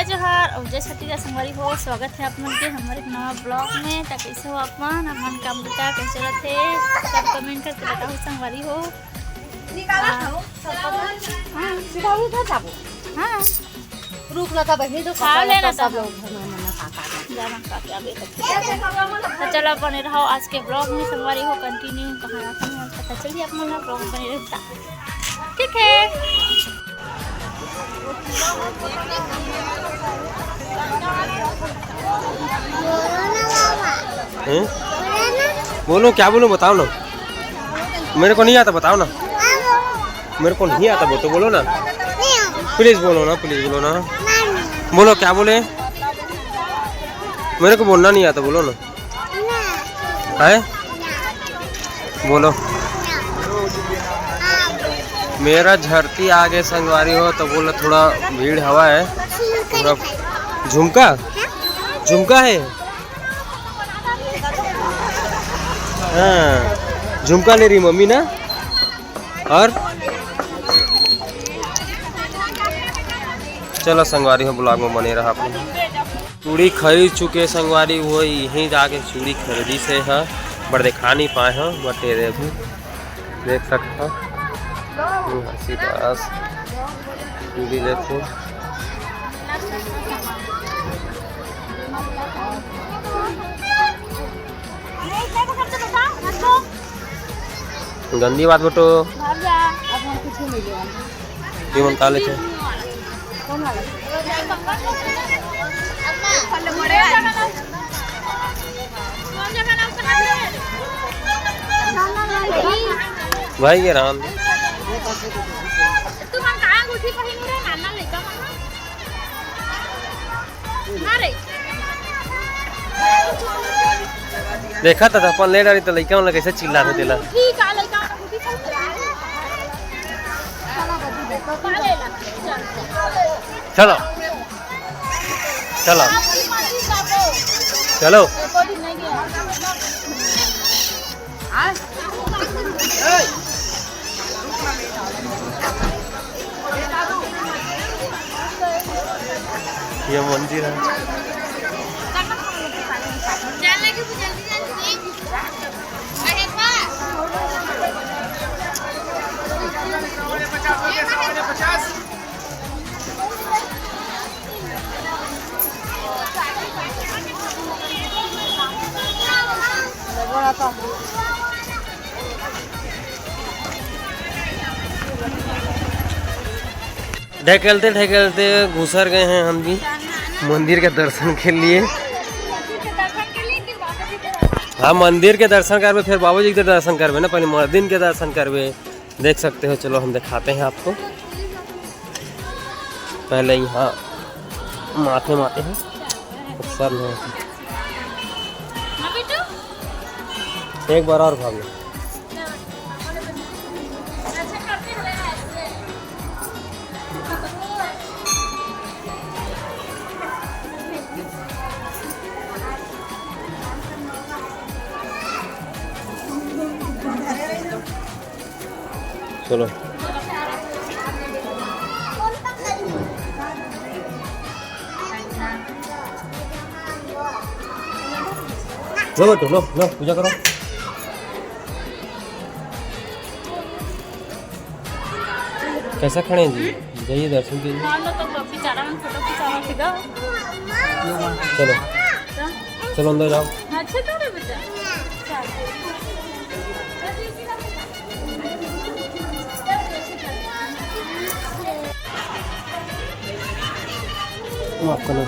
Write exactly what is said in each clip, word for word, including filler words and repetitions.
जोहार अउ जय छत्तीसगढ़ संगवारी हो, स्वागत है आप मन के हमर एक नवा ब्लॉग में। त कैसे हो आप मन? आप मन काम बुता कैसे रहते, सब कमेंट करके बताओ संगवारी हो। हाँ। हाँ, सीधा उधर जाबो। हाँ। रुक ना, तब ही तो खा लेना सब लोग घर में मना खा खा के। जाना खा के आबे तब। त चलो बने रहो आज के ब्लॉग में संगवारी हो, कंटिन्यू कहाँ रहता हूँ, पता चलिए आप मन ब्लॉग में बने रहता। ठीक है। हैं? बोलो, क्या बोलो, बताओ ना। मेरे को नहीं आता, बताओ ना। मेरे को नहीं आता, बोल तो बोलो ना। प्लीज बोलो ना, प्लीज बोलो ना। बोलो, क्या बोले? मेरे को बोलना नहीं आता, बोलो ना। है? बोलो। मेरा झरती आगे संगवारी हो तो बोलो, थोड़ा भीड़ हवा है, थोड़ा झुमका, झुमका है। हाँ, झुमका ले रही मम्मी ना। और चलो संगवारी हो, ब्लॉग में बने रहा आप लोग। चूड़ी खरीद चुके संगवारी, वो यहीं जाके चूड़ी खरीदी से है, बट दिखा नहीं पाए हैं, बट ये देखो, देख सकते हो। हम्म, हंसी दास चूड़ी लेते हैं। गंदी बात बेटो। ये मन का लेथे? भाई के राम। देखा था अपन ले डाली तो लइका मन ला कैसे चिल्ला देला। चलो, चलो, चलो। ये मंदिर है। ढकेलते ढकेलते घुसर गए हैं हम भी मंदिर के दर्शन के लिए। हाँ, मंदिर के दर्शन करबे, फिर बाबूजी के दर्शन करबे ना, पहले मंदिर के दर्शन करबे। देख सकते हो, चलो हम दिखाते हैं आपको। पहले यहाँ माथे माथे हैं, सर में। एक बार और भाग लो। चलो। लो बेटू, लो, लो, पूजा करो। कैसा खड़े हैं जी? जाइए दर्शन कीजिए। हाँ, लो तो बेचारा मन फोटो खिंचावा सीधा। चलो। चलो अंदर जाओ। अच्छा तो रे बेटा। माफ करना।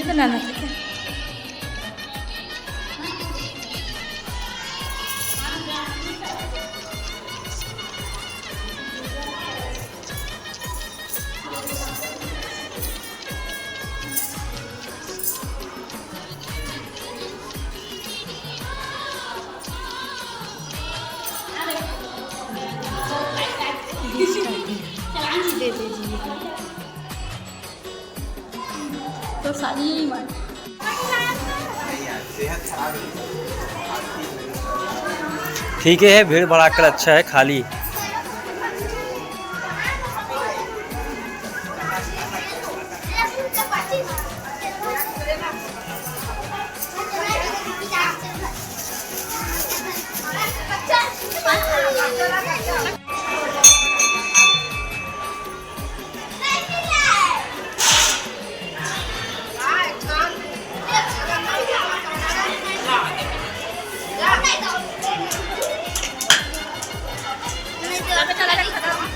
बनाना, ठीक है। दे दीजिए। तो सारी यही बात। ठीक है, भीड़ भड़ाकल अच्छा है, खाली।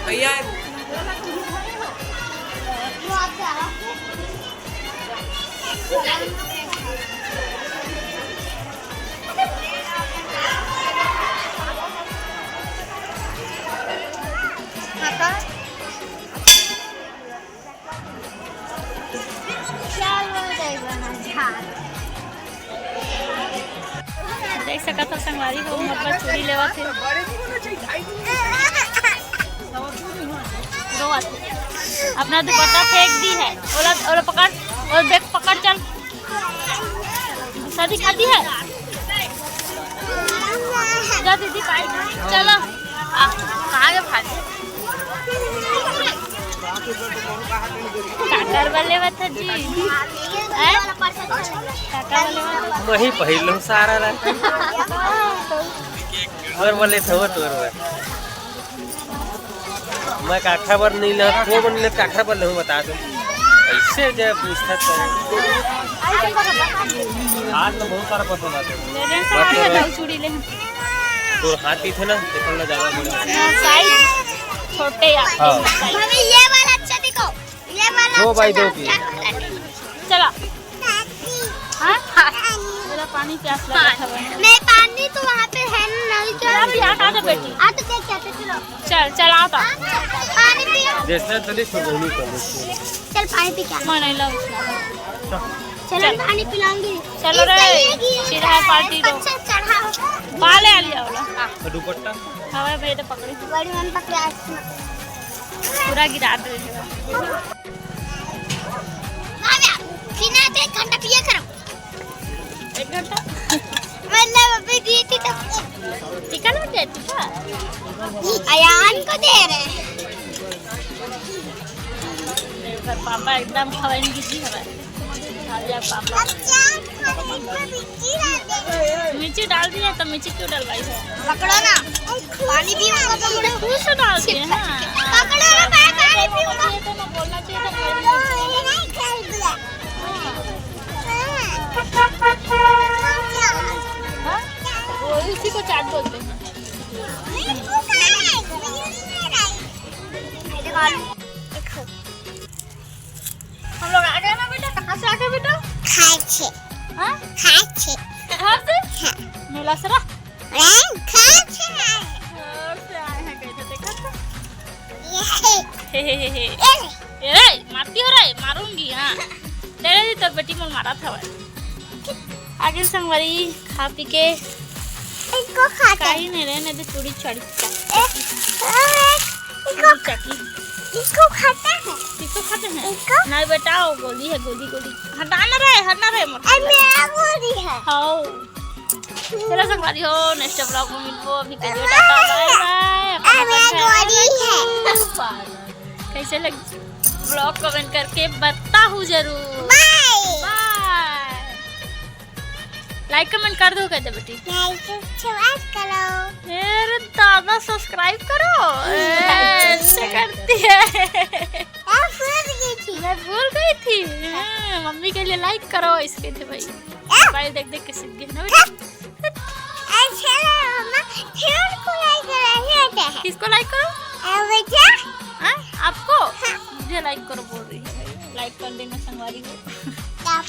भैया, देख सकत हो संगवारी हो, मतलब चूड़ी लेवत हे। रोवत हे। अपना दुपट्टा फेंक दी है। ओला, ओला पकड़, ओला देख, पकड़, चल। शादी खाती है? जा दीदी, bye। चलो। आ, कहाँ गए भाई? काकर वाले बता जी। हैं? काकर वाले बता। वही पहिलो सारा रहता। तोर वाले थो, तोर वाले। मैं काखरा बर नहीं ले, को बर नहीं ले, काखरा बर ले, बता दो। ऐसे जब पूछता तो। आज तो बहुत सारा पसंद आता है। ले लें, सामान बताओ, चूड़ी ले। तो हाथी थे ना, देखो ना, ज्यादा बड़ा। हाँ, size छोटे या हाँ। Size। हमें ये वाला अच्छा दिखाओ, ये वाला दो अच्छा by दो था, की। Black वाला। चला। हाँ? थोड़ा पानी प्यास लगा था बहन। नहीं, पानी तो वहाँ पे है ना, नल के यहाँ पे हटा दो बेटी। आ तो देख के आते, चलो। चल, चल, आओ तो। पानी पियो। जैसे तो नहीं सुबह नहीं कर देती। चल, पानी पी के आ। मैं नहीं लाऊँ। चलो, चल। पानी पिलाऊंगी। चलो रे, इसका ये गिर सीधा है गया है, party दो। अच्छा चढ़ा। बाल ले आ लिया वाला। तो दुपट्टा? हवा भैया तो पकड़ी। बड़ी मन पकड़े आज। पूरा गिरा दे। आ गया। फिर ना तो एक घंटा पिए करो। एक घंटा? मतलब अभी दी थी तो। टीका लग गया, टीका? अयान को दे रहे हैं। पर पापा एकदम खवाइन बिजी हवे। खा लिया पापा। अच्छा, खवाइन बिजी रहते हैं। मिर्ची डाल दिया तो मिर्ची क्यों डलवाई है? पकड़ो ना, पानी पीऊंगा तो मुझे खुश डाल के, हाँ। पकड़ो ना, मैं पानी पीऊंगा। ये तो मैं बोलना चाहिए था, खवाइन बिजी। हाँ? वो इसी को चाट बोलते हैं। हम लोग आ गए ना बेटा, कहाँ से आ गए बेटा? खाए छे। हाँ? खाए छे। घर से? हाँ। मेला से रह? नहीं, खाए छे। घर से आए हैं, कैसे देखा था? ये। हे, हे, हे, हे। ये। ए, मारती हो रहा है, मारूंगी, हाँ। तेरे भी तो बेटी मोर मारा था भाई। आगे संगवारी खा पी के इसको खाते हैं। काई नहीं रहे, नहीं तो चूड़ी चढ़ी। ए, ए, इसको, चूड़ी चढ़ी। इसको खाते हैं। इसको खाते हैं? इसको? नहीं बेटा, वो गोली है, गोली, गोली। हटा ना रहे, हटा ना रहे मोर। ए, मेरा गोली है। हाँ। चलो संगवारी हो, next vlog में मिलबो। अभी के लिए टाटा, bye bye। अपना ए, मेरा ध्यान गोली है। रखो। कैसे लग vlog comment करके बताहू जरूर। Bye। Bye। Like comment कर दो, कहते बेटी। Like subscribe करो। अरे दादा, subscribe करो। ए, ऐसे करती है। मैं भूल गई थी। मैं भूल गई थी। हाँ, मम्मी के लिए like करो, इसके थे भाई। आ! भाई देख देख के सीख गए ना बेटा। अच्छा, मम्मा, फिर को like करो, ऐसे होता है। किसको like करो? आ, बेटा। हाँ, आपको? हाँ। मुझे like करो बोल रही है भाई। Like कर देना संगवारी को। आप